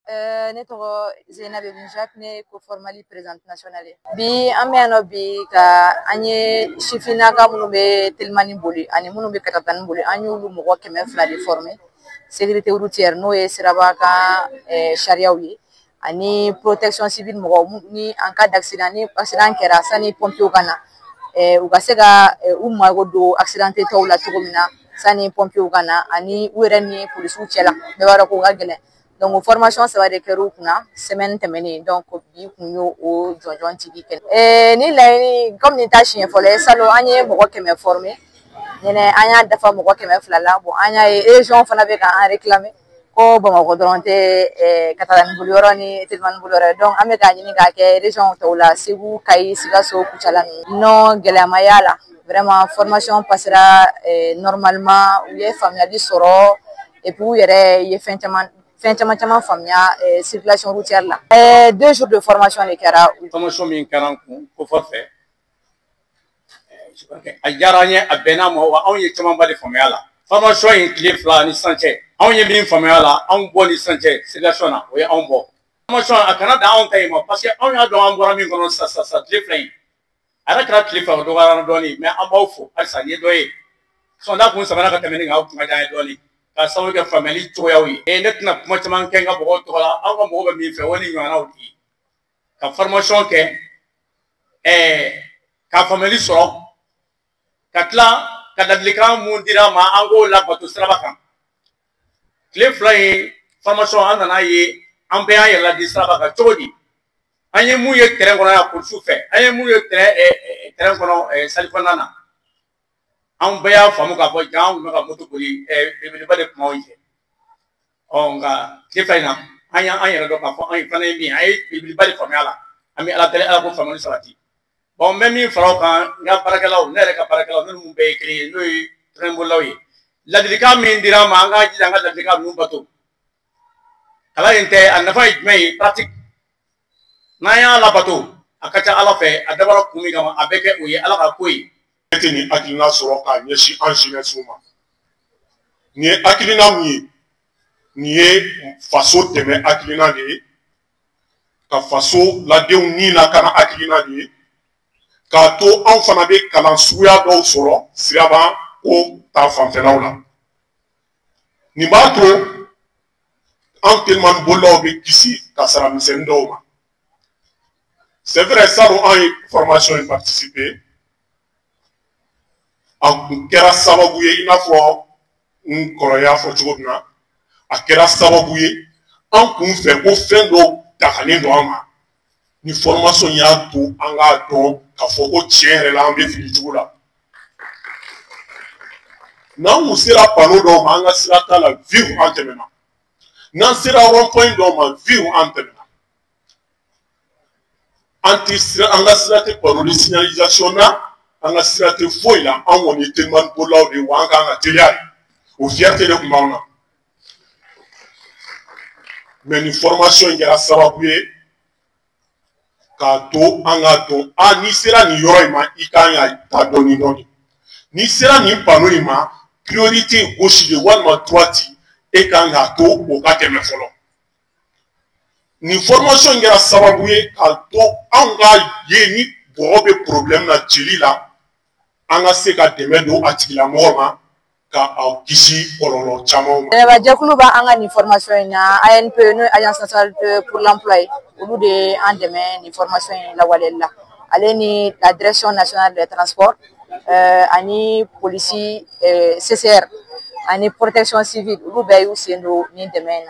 Ne tɔgɔ Zenabe Jacques, ne ko Mali présidente nationale. Bi an bɛ yan nɔ bi ka an ye sifinnaka minnu bɛ telimani boli ani minnu bɛ katakatani boli, an y'olu mɔgɔ 200 de former sécurité routière, n'o ye siraba kan sariyaw ye, ani protection civile mɔgɔw ni en cas d'accident, ni accident kɛra, sani pompiers ka na, u ka se ka u mago don accidenté tɔw la cogo min na sani pompiers ka na, ani u yɛrɛ ni polisiw cɛla, bɛɛ b'a dɔn k'o ka gɛlɛn. Donc o formation saba de kɛra kunna semaine tɛmɛnen. Donc bi kun y'o o jɔnjɔn tigi kɛ. Ni laɲini, comme nin ta siɲɛ fɔlɔ ye, salon an ye mɔgɔ 100 former, ɲinɛ an y'a dafa mɔgɔ 200 la. Bon, an y'a ye région fana bɛ k'an réclamer ko Bamakɔ dɔrɔn tɛ katakatani boliyɔrɔ ni telimani boliyɔrɔ ye. Donc an bɛ k'a ɲini k'a kɛ région tɔw la, Segu, Kayi, Sikaso, Kucala ninnu. Non, gɛlɛya ma y'a la. Vraiment, formation passera normalement, u ye faamuyali sɔrɔ et puis u yɛrɛ ye fɛn caman caman faamuya circulation routière la. 2 jours de formation de kɛra. Formation min kɛra an kun ko fɛ, a diyara an ye, a bɛnna ma wa, anw ye camanba de faamuya la. Formation in tile 2 ni sisan cɛ, anw ye min faamuya la, anw bɔ ni sisan cɛ circulation na, o ye anw bɔ. Formation a kana dan anw ta in ma, parce que anw y'a dɔn an bɔra min kɔnɔ sisan sisan, tile 2 in a yɛrɛ kɛra tile 2, o dɔgɔyara dɔɔnin, mais an b'aw fo halisa. Nin ye dɔ ye sɔn kun samana ka tɛmɛ nin kan, aw kun ka d'an ye dɔɔnin k'a sababu kɛ faamuyali cogoyaw ye. Ne tɛna kuma caman kɛ n ka mɔgɔw tɔgɔ la. Aw ka mɔgɔw bɛ min fɛ, o ni ɲɔgɔnnaw de ye ka formation kɛ, ka faamuyali sɔrɔ, ka tila ka ladilikan mun dira an ma, an k'o labato siraba kan. Tile 2 in formation, an nana ye an bɛɛ y'an yɛrɛ ladi siraba kan cogo di. An ye mun ye terrain kɔnɔ yan polisiw fɛ, an ye mun ye terrain kɔnɔ salle kɔnɔna na, an bɛɛ y'a faamu k'a fɔ ja an tun bɛ ka moto boli, belebeleba de tun b'anw jɛ. Ɔ nka tile 2 in na, an y'an yɛrɛ dɔn k'a fɔ an fana ye min ye, an ye belebeleba de faamuya la. An bɛ Ala deli, Ala ko faamuyali sabati. Bon, n bɛ min fara o kan, n ka baarakɛlaw, ne yɛrɛ ka baarakɛlaw, ne ninnu bɛɛ ye kelen ye, n'o ye train bolilaw ye. Ladilikan min dira an ma, an k'an jija an ka ladilikan ninnu bato. Kalan in tɛ, a nafa ye jumɛn ye? Pratique. N'an y'a labato, a ka ca Ala fɛ, a dabɔra kun min kama, a bɛ kɛ o ye. Ala ka ko ye. Ne tɛ nin hakilina sɔrɔ k'a ɲɛsin an jeunesse ma. Nin ye hakilina mun ye? Nin ye faso dɛmɛ hakilina de ye, ka faso ladenw ni lakana hakilina de ye, k'a to anw fana bɛ kalan suguya dɔw sɔrɔ siraba ko ta fanfɛlaw la. Nin b'a to an telimani bolilaw bɛ kisi kasara misɛnnin dɔw ma. C'est vrai, salon an ye formation in participer, a kun kɛra sababu ye, i n'a fɔ n kɔrɔ y'a fɔ cogo min na, a kɛra sababu ye an kun fɛ ko fɛn dɔw dagalen don an ma. Ni formation y'a to an k'a dɔn k'a fɔ ko tiɲɛ yɛrɛ la, an bɛ fili jugu la. N'an kun sera panneau dɔw ma, an ka sira t'a la, vive, an tɛmɛna. N'an sera rond point dɔw ma, vive, an tɛmɛna. An tɛ sira, an ka sira tɛ panneau de signalisation na, an ka sira tɛ foyi la. An kɔni ye telimani bolilaw de ye wa, an kan ka teliya de, o fierté de tun b'anw na. Mais nin formation in kɛra sababu ye k'a to an k'a dɔn, a n'i sera nin yɔrɔ in ma, i kan ka taa dɔɔnin dɔɔnin. N'i sera nin panneau in ma, priorité gauche de walima droite, e kan k'a to o ka tɛmɛ fɔlɔ. Nin formation in kɛra sababu ye k'a to anw ka ye ni mɔgɔ bɛ problème na jeli la, an ka se ka dɛmɛ don a tigilamɔgɔ ma ka aw kisi kɔlɔlɔ caman ma. Dɛmɛbajɛkulu b'an ka nin formation in na, ANP, n'o ye Agence nationale pour l'emploi ye, olu de ye an dɛmɛ nin formation in lawaleyali la, ale ni la Direction nationale des transports, ani polisi CCR, ani protection civile, olu bɛɛ y'u sen don nin dɛmɛ in na.